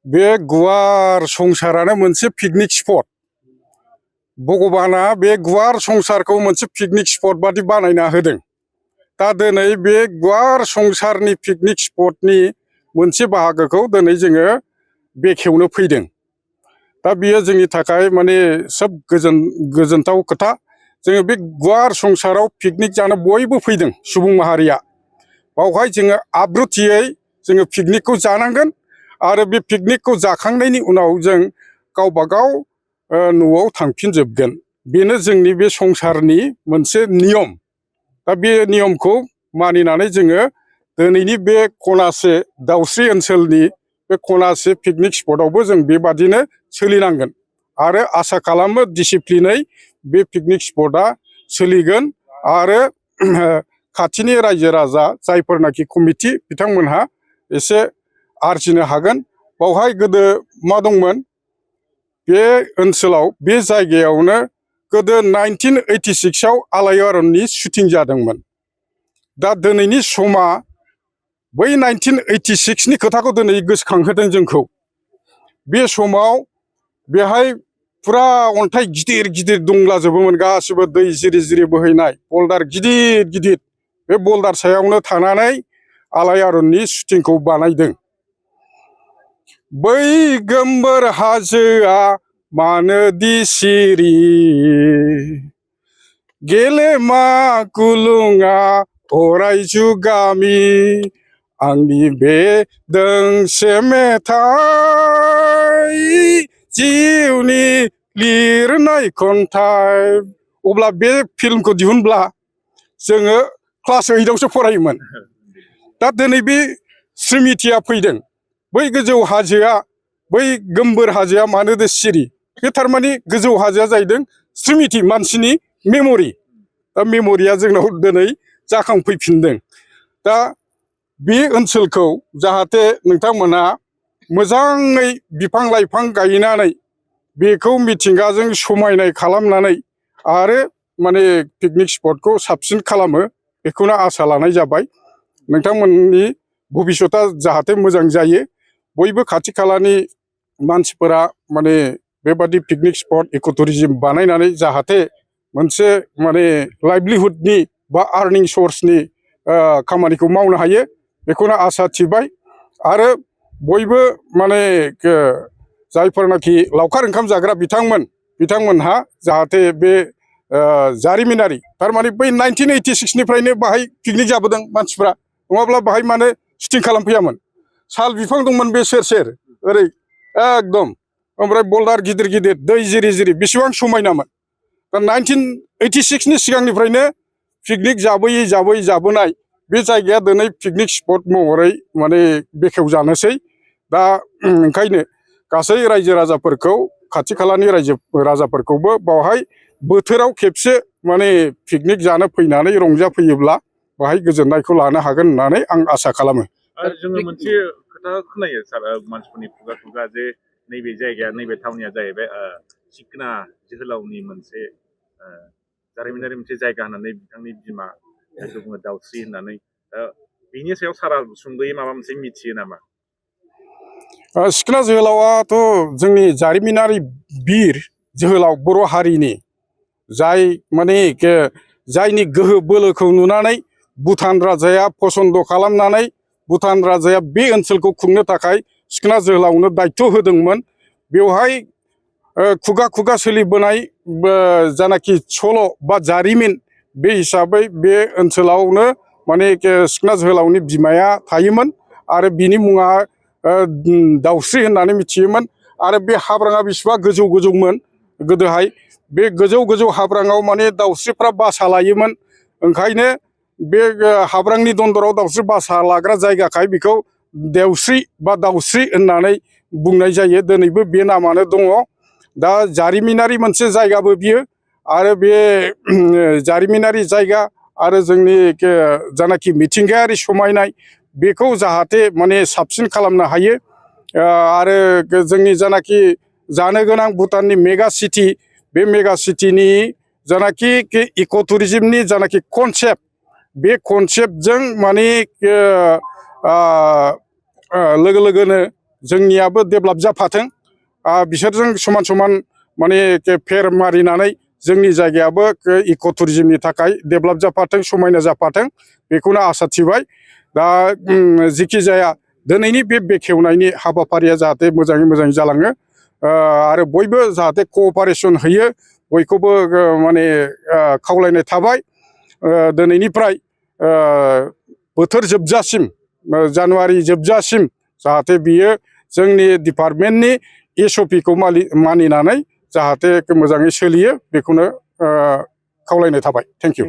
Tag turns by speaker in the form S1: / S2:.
S1: बे गुवार संसारानो मोनसे पिकनिक स्पट भगबाना बे गुवार संसारखौ मोनसे पिकनिक स्पट बादि बानायना होदों। दा दिनै बे गुवार संसारनि पिकनिक स्पटनि मोनसे बाहागोखौ दिनै जोङो बेखेवनो फैदों। दा बियो जोंनि थाखाय माने सोब गोजोनथाव खोथा। जोङो बे गुवार संसाराव पिकनिक जानो बयबो फैदों सुबुं माहारिया। बावहाय जोङो आब्रुथियै जोङो पिकनिकखौ जानांगोन आरो बे पिकनिकखौ जाखांनायनि उनाव जों गावबा गाव न'आव थांफिनजोबगोन। बेनो जोंनि बे संसारनि मोनसे नियम। दा बे नियमखौ मानिनानै जोङो दिनैनि बे खनासे दाउस्रि ओनसोलनि बे खनासे पिकनिक स्पटआवबो जों बेबादिनो सोलिनांगोन आरो आसा खालामो डिसिप्लिनै बे पिकनिक स्पटआ सोलिगोन आरो खाथिनि रायजो राजा जायफोरनाखि कमिटि बिथांमोनहा एसे आरजिनो हागोन। बावहाय गोदो मा दंमोन, बे ओनसोलाव बे जायगायावनो गोदो 1986आव आलायारननि शुटिं जादोंमोन। दा दिनैनि समा बै 1986नि खोथाखौ दिनै गोसोखांहोदों जोंखौ। बे समाव बेहाय फुरा अन्थाइ गिदिर गिदिर दंलाजोबोमोन, गासिबो दै जिरि जिरि बोहैनाय बल्दार गिदिर गिदिर। बे बल्दार सायावनो थानानै आलायारननि शुटिंखौ बानायदों। बै गोमबोर हाजोआ मानोदि सिरि, गेलेमा गुलुङा अराय जुगामि, आंनि बे दोंसे मेथाइ जिउनि लिरनाय खन्थाइ। अब्ला बे फिल्मखौ दिहुनब्ला जोङो क्लास 8आवसो फरायोमोन। दा दिनै बे स्रिमिथिया फैदों। बै गोजौ हाजोआ, बै गोमबोर हाजोआ मानोदि सिरि, बे थारमाने गोजौ हाजोआ जाहैदों स्रिमिथि, मानसिनि मेम'रि। दा मेम'रिया जोंनाव दिनै जाखांफैफिनदों। दा बे ओनसोलखौ जाहाथे नोंथांमोना मोजाङै बिफां लाइफां गायनानै बेखौ मिथिंगाजों समायनाय खालामनानै आरो माने पिकनिक स्पटखौ साबसिन खालामो, बेखौनो आसा लानाय जाबाय। नोंथांमोननि भबिसतआ जाहाथे मोजां जायो। बयबो खाथि खालानि मानसिफोरा माने बेबादि पिकनिक स्पट इक' टुरिजिम बानायनानै जाहाथे मोनसे माने लाइभलिहुडनि बा आर्निं सर्सनि खामानिखौ मावनो हायो, बेखौनो आसा थिबाय। आरो बयबो माने जायफोरनाखि लावखार ओंखाम जाग्रा बिथांमोनहा जाहाथे बे जारिमिनारि, थारमाने बै 1986निफ्रायनो बाहाय पिकनिक जाबोदों मानसिफ्रा, नङाब्ला बाहाय मानो शुटिं खालामफैयामोन। साल बिफां दंमोन बे सेर सेर ओरै एकदम, ओमफ्राय बल्दार गिदिर गिदिर, दै जिरि जिरि, बेसेबां समायनामोन। दा 1986नि सिगांनिफ्रायनो पिकनिक जाबोयै जाबोयै जाबोनाय बे जायगाया दिनै पिकनिक स्पट महरै माने बेखेवजानोसै। दा ओंखायनो गासै रायजो राजाफोरखौ, खाथि खालानि रायजो राजाफोरखौबो बावहाय बोथोराव खेबसे माने पिकनिक जानो फैनानै रंजाफैयोब्ला बाहाय गोजोननायखौ लानो हागोन होननानै आं आसा खालामो।
S2: आरो जोङो मोनसे खोथा खोनायो सार, मानसिफोरनि खुगा खुगा, जे नैबे जायगाया, नैबे थावनिया जाहैबाय सिखोना जोहोलावनि मोनसे जारिमिनारि मोनसे जायगा होननानै बिथांनि बिमा जायखौ बुङो दाउस्रि होननानै। बिनि सायाव सारा सुंद'यै माबा मोनसे मिथियो नामा?
S1: सिखोना जोहोलावाथ' जोंनि जारिमिनारि बिर जोहोलाव बर' हारिनि, जाय माने जायनि गोहो बोलोखौ नुनानै भुटान राजाया फसन्द खालामनानै भुटान राजाया बे ओनसोलखौ खुंनो थाखाय सिखोना जोहोलावनो दायथ' होदोंमोन। बेवहाय खुगा खुगा सोलिबोनाय जानाखि सल' बा जारिमिन, बे हिसाबै बे ओनसोलावनो माने सिखोना जोहोलावनि बिमाया थायोमोन आरो बिनि मुङा दाउस्रि होननानै मिथियोमोन। आरो बे हाब्राङा बेसेबा गोजौ गोजौमोन गोदोहाय। बे गोजौ गोजौ हाब्राङाव माने दाउस्रिफ्रा बासा लायोमोन। ओंखायनो बे हाब्रांनि दन्दराव दाउस्रि बासा लाग्रा जायगाखाय बेखौ देवस्रि बा दाउस्रि होननानै बुंनाय जायो। दिनैबो बे नामानो दङ। दा जारिमिनारि मोनसे जायगाबो बियो। आरो बे जारिमिनारि जायगा आरो जोंनि जानाखि मिथिंगायारि समायनाय, बेखौ जाहाथे माने साबसिन खालामनो हायो। आरो जोंनि जानाखि जानो गोनां भुटाननि मेगा सिटि, बे मेगा सिटिनि जानाखि इक' टुरिजिमनि जानाखि कनसेप्ट, बे कनसेप्टजों माने लोगो लोगोनो जोंनियाबो डेभेलप जाफाथों बिसोरजों समान समान माने फेर मारिनानै जोंनि जायगायाबो इक' टुरिजमनि थाखाय डेभेलप जाफाथों समायना जाफाथों बेखौनो आसा थिबाय दा जिखि जाया दिनैनि बे बेखेवनायनि हाबाफारिया जाहाथे मोजाङै मोजां जालाङो आरो बयबो जाहाथे कअपारेसन होयो बयखौबो माने खावलायनाय थाबाय दिनैनिफ्राय बोथोर जोबजासिम जानुवारि जोबजासिम जाहाथे बियो जोंनि डिपार्टमेन्टनि SOPखौ मानिनानै जाहाथे मोजाङै सोलियो बेखौनो खावलायनाय थाबाय थेंक इउ